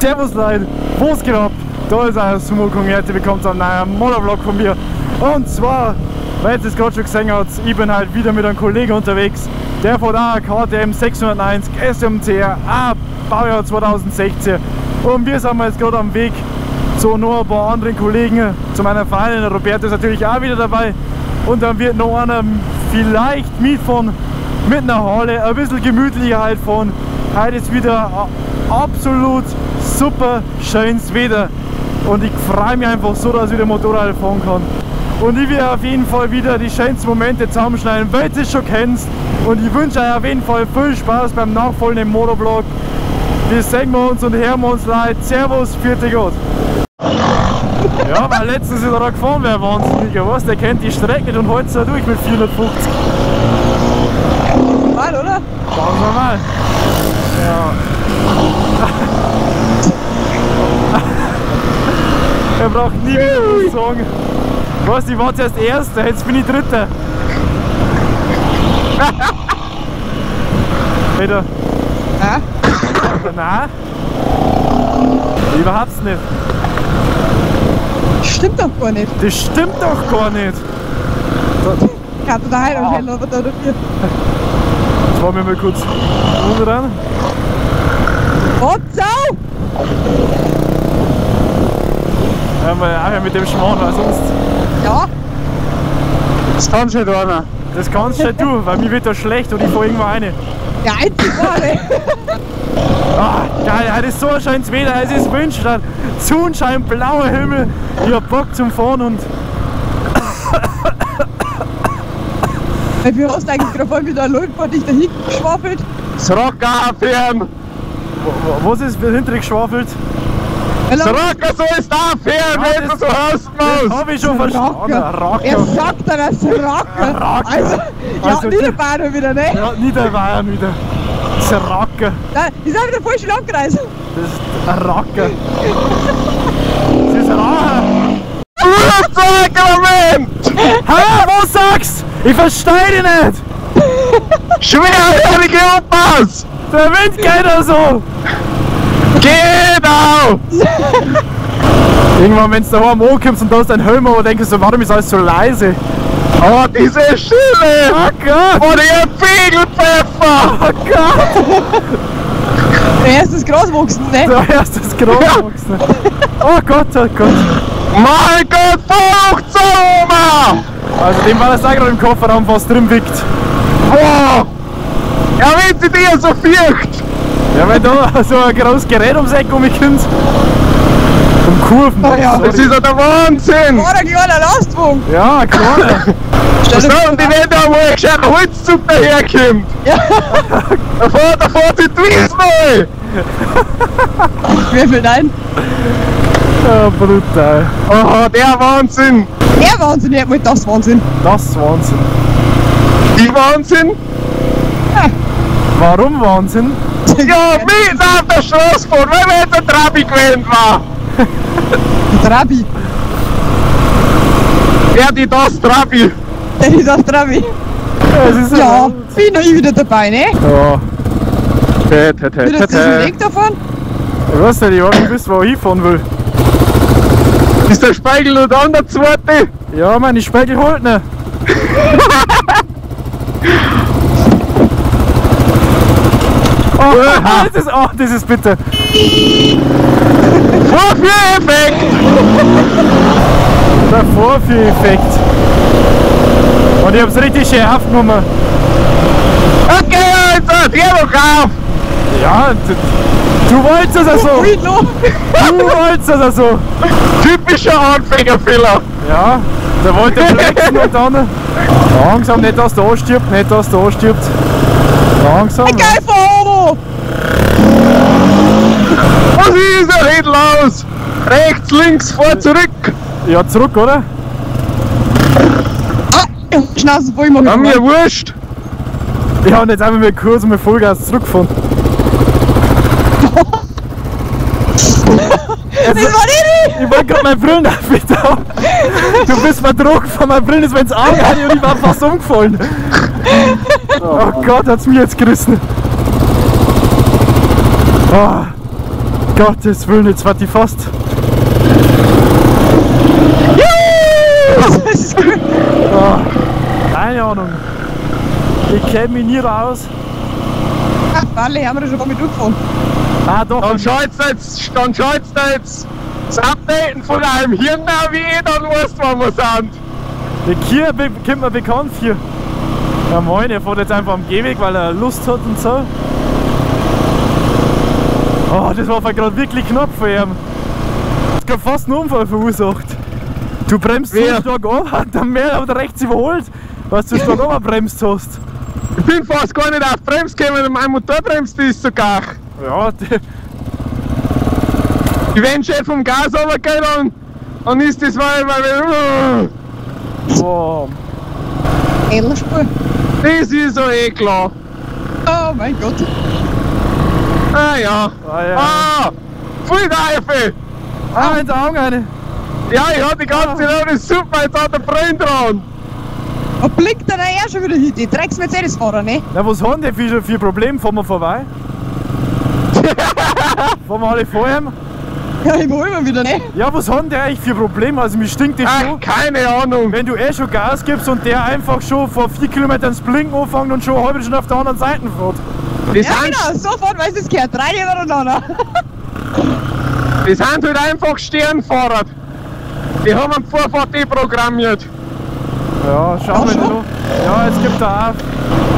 Servus Leute, was geht ab? Da ist euer Sumokung, herzlich willkommen zu einem neuen Motovlog von mir. Und zwar, weil ihr es gerade schon gesehen habt, ich bin halt wieder mit einem Kollegen unterwegs. Der fährt auch KTM 690 SMCR A, Baujahr 2016. Und wir sind jetzt gerade am Weg zu noch ein paar anderen Kollegen, zu meiner Freundin Roberto ist natürlich auch wieder dabei. Und dann wird noch einer vielleicht mitfahren mit einer Harley, ein bisschen gemütlicher halt fahren. Heute ist wieder absolut super schönes Wetter und ich freue mich einfach so, dass ich wieder Motorrad fahren kann. Und ich werde auf jeden Fall wieder die schönsten Momente zusammenschneiden, weil du es schon kennst. Und ich wünsche euch auf jeden Fall viel Spaß beim nachfolgenden Motovlog. Wir sehen wir uns und hören wir uns, Leute. Servus, vierte Gott. Ja, weil letztens ist er da gefahren, wer Wahnsinniger, weißt, der kennt die Strecke nicht und hält es da durch mit 450. Normal, oder? Ganz normal. Ja. Er braucht nie wieder was sagen. Weißt, ich war zuerst Erster, jetzt bin ich Dritter. Peter. Hä? Nein. Überhaupt nicht. Stimmt doch gar nicht. Das stimmt doch gar nicht. Kannst du da heim und aber da dafür. Jetzt fahren wir mal kurz runter. Oh, Sau! Ja, mal mit dem Schmarrn, weil sonst. Ja. Das kannst du nicht einer. Das kannst nicht du, weil mir wird das schlecht und ich fahr irgendwo rein. Ja, einzig war, Ah, geil, heute ist so ein schönes Wetter, es ist wünschenswert. Sonnenschein, blauer Himmel, ich hab Bock zum Fahren und. Wie hast du eigentlich gerade vorhin wieder ein dich dahin geschwafelt? Das Rocker aufhören! Was ist hinter dir geschwafelt? Das Rocker sollst du aufhören, wenn du so heißen musst! Das hab ich schon verstanden. Rocker. Er sagt dann das Rocker! Rocker. Also, ja, also, Niederbayern wieder, ne? Ja, Niederbayern wieder. Das Racker. Nein, ich sag wieder voll schön abgereist. Das ist ein Racker. Das ist ein Racher. Flugzeug-Element! Hä, was sagst? Ich verstehe dich nicht! Schwerhörige Opas! Der Wind geht da so! Genau! Irgendwann, wenn du daheim ankommst und da ist dein Helm, aber denkst du, warum ist alles so leise? Oh, diese Stille! Oh Gott! Oh, der Figelpfeffer! Oh Gott! Der erste ist großwachsen, ne? Der erste ist großwachsen. Ja. Oh Gott, oh Gott! Mein Gott, Fluchtsauma! Also dem war das auch gerade im Kofferraum fast drin wiegt. Boah! Ja, wenn sie dir so fürcht! Ja, weil da so ein großes Gerät ums Eck umkommt. Um Kurven. Oh ja. Das ist ja der Wahnsinn! War ein kleiner Lastwagen! Ja, klar! Was sagen die, wenn da mal ein gescheiter Holzzug daherkommt? Ja! Da fährt die Twist neu! Wer fällt ein? Ja, brutal! Oh, der Wahnsinn! Der Wahnsinn, ich wollte das Wahnsinn! Das Wahnsinn! Die Wahnsinn? Ja. Warum Wahnsinn? Ja, mitten auf der Straße fahren, weil wir jetzt ein Trabi gewählt war! Trabi? Der die das Trabi! Der die das Trabi! Ja, ja, bin ich wieder dabei, ne? Ja. Wird das ein Weg davon? Ich weiß nicht, ich weiß nicht, wo ich hinfahren will. Ist der Spiegel nur dann der zweite? Ja, meine Spiegel holt nicht. Oh, das ist bitter. Vorführeffekt! Der Vorführeffekt. Und ich hab's richtig schön aufgenommen. Okay, also, hör doch auf! Ja, du wolltest es ja so! Du wolltest es ja so! Typischer Anfängerfehler! Ja, der wollte flexen und dann. Langsam, nicht dass der anstirbt, nicht dass der anstirbt. Langsam. Okay, fahr! Was ist denn heute los? Rechts, links, vor, zurück! Ja, zurück, oder? Ah, Schnauze voll, ich Ja, mir wurscht! Ja, und jetzt einfach mit Kurs und mit Vollgas zurückgefahren. Das war nicht ich! Ich wollte gerade meine Brillen aufmachen. Du bist mir drauf gefahren, meine Brille ist mir ins Auge rein und ich war fast umgefallen. Oh Gott, hat's mich jetzt gerissen. Oh. Gottes Willen, jetzt war die fast. Das ist gut. Oh, keine Ahnung. Ich kenne mich nie raus. Ach, alle haben wir schon mal mit durchgefahren. Ah, doch. Dann schaltest du jetzt das Updaten von einem Hirn-Navi, dann weißt du, wo wir sind. Der Kier kommt mir bekannt hier. Ja moin, er fährt jetzt einfach am Gehweg, weil er Lust hat und so. Oh, das war gerade wirklich knapp für ihn. Das hat fast einen Unfall verursacht. Du bremst so stark an, dann mehr oder rechts überholt, was du stark abbremst hast. Ich bin fast gar nicht auf die Bremse gekommen, mein Motor bremst ist sogar. Ja, ich wenn schon vom Gas runtergehe, dann ist das weil. Wow. Edelspur. Das ist ja eh klar. Oh mein Gott. Ah ja. Ah, ja. Ah, voll Teufel. Ah, in der Augen eine. Ja, ich hab die ganze Zeit, das ist super, jetzt hat der Freund dran. Und blinkt er auch schon wieder hin, die Drecks-Mercedes-Fahrer, ne? Na, was haben die für Probleme? Fahren wir vorbei? Fahren wir alle vor ihm? Ja, ich hol immer wieder, ne? Ja, was haben die eigentlich für Probleme? Also, mir stinkt das schon. Keine Ahnung. Wenn du eh schon Gas gibst und der einfach schon vor 4 Kilometern das Blinken anfängt und schon eine halbe Stunde auf der anderen Seite fährt. Das ja, genau, sofort, weil es gehört. 3 nebeneinander. Das sind halt einfach Sternfahrer. Die haben einen Vorfahrt programmiert. Ja, schauen wir mal. Ja, jetzt gibt er auf.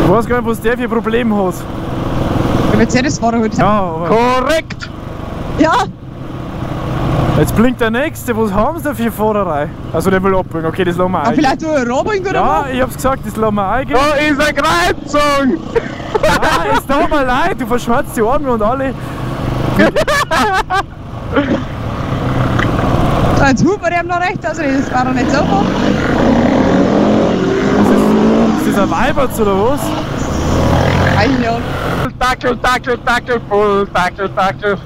Ich weiß gar nicht, was der für Probleme hat. Der Mercedes-Fahrer halt. Ja, aber korrekt! Ja! Jetzt blinkt der nächste. Was haben sie da für Fahrerei? Also der will abbringen. Okay, das lassen wir eingehen. Vielleicht nur ein Robbing oder ja, was? ich hab's gesagt, das lassen wir eingehen. Da ist eine Kreuzung! Ah, es tut mir leid, du verschmerzt die Arme und alle. So, jetzt hupen wir ihm noch recht, also das war doch nicht so gut. Ist das ein Weiberts oder was? Keine Ahnung. Tackel, Tackel, Tackel, voll, Tackel, Tackel.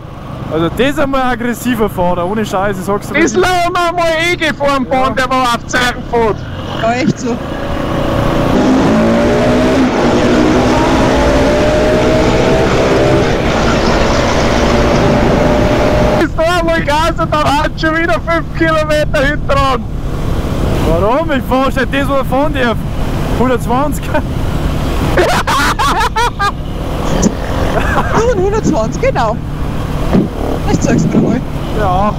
Also das ist einmal ein aggressiver Fahrer, ohne Scheiß, ich sag's dir. Das lassen wir mal eh gefahren, ja. Bahn, der war auf Zeichen fährt. Ja, echt so. Ist da einmal Gas und dann hat schon wieder 5 Kilometer hinten dran. Warum? Ich fahr schon das, was ich fahren darf. 120. Du und 120, genau. Das zeigst du mir mal. Ja.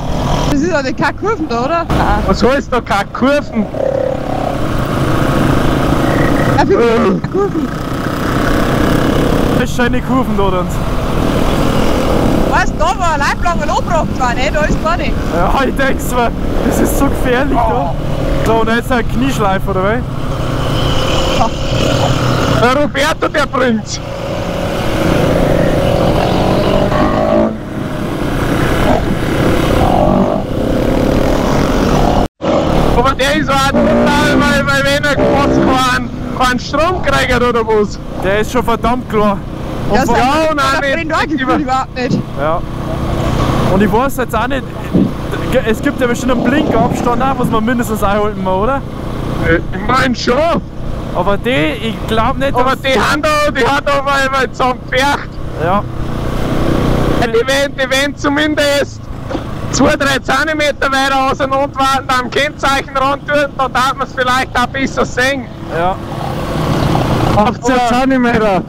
Das ist ja keine Kurven da, oder? Nein. Was heißt da keine Kurven? Ja, für keine Kurven. Das ist schöne Kurven da dann. Weißt du, da war ein Leiblang und angebracht war, ne? Da ist gar nicht. Ja, ich denk's mir, das ist so gefährlich da. So, und jetzt ein Knieschleif, oder was? Ja. Der Roberto, der bringt's. Aber der ist auch total, weil wenn er fast keinen Strom kriegt oder was. Der ist schon verdammt klar. Und ja, ja, nein, nicht. Überhaupt nicht. Ja. Und ich weiß jetzt auch nicht, es gibt ja bestimmt einen Blinkabstand auch, was man mindestens einhalten muss, oder? Ich mein schon. Aber die, ich glaube nicht, aber die haben da, weil zusammen gefärcht. Ja. Die wollen zumindest 2-3 Zentimeter weiter auseinander warten, am Kennzeichen ran tun, da darf man es vielleicht auch besser sehen. Ja. 18 Zentimeter.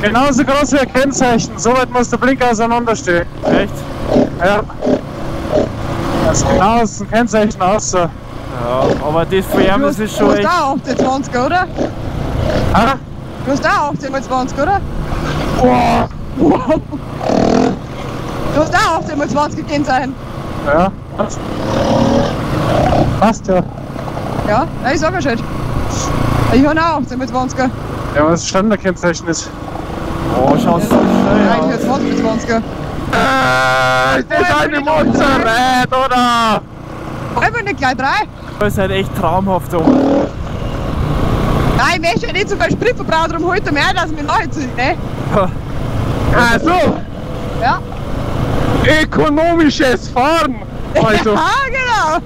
Genauso groß wie ein Kennzeichen, so weit muss der Blinker auseinanderstehen. Echt? Ja. Das ist genau aus dem Kennzeichen aus. So. Ja, aber das für ihn, das ist schon echt. Du hast auch 1820, oder? Ah? Du hast auch 1820, oder? Boah. Wow. Du hast auch 1820 Kennzeichen. Ja, passt. Passt ja. Ja, ich sag ja schon. Ich habe auch 1820. Ja, aber das Standardkennzeichen ist. Oh, schau so schnell. Nein, ich habe 20 20. Ist das eine Mozzarella, oder? Wollen wir nicht gleich drei? Das ist halt echt traumhaft da oben. Nein, ich möchte ja nicht so viel Sprit verbrauchen, darum holt er mehr, dass ich mich neu ziehe, ne? Ach so. Ja. Ökonomisches Fahren! Also. Ja, genau!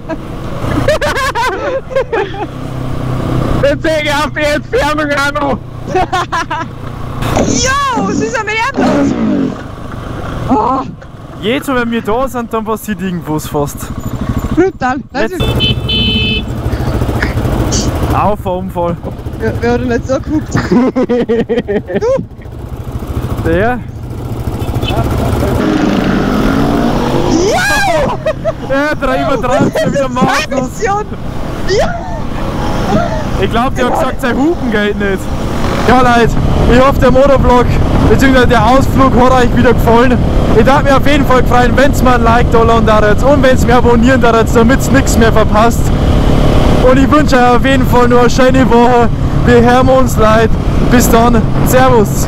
Jetzt sehe ich auf die Entfernung auch noch! Jo, was ist denn mit ihm los? Oh. Jedes Mal, wenn wir da sind, dann passiert irgendwas fast. Brutal. Auf, Unfall. Ja, wer hat denn jetzt so geguckt? Du! Der? Ja! Der 3:30 wieder Magnus. Ja! Ich glaube, der hat gesagt, sein Hupen geht nicht. Ja Leute, ich hoffe, der Motovlog bzw. der Ausflug hat euch wieder gefallen. Ich darf mich auf jeden Fall freuen, wenn es mal ein Like da lassen darf und wenn es mir abonnieren darf, damit es nichts mehr verpasst. Und ich wünsche euch auf jeden Fall nur eine schöne Woche. Wir hören uns, Leute. Bis dann. Servus.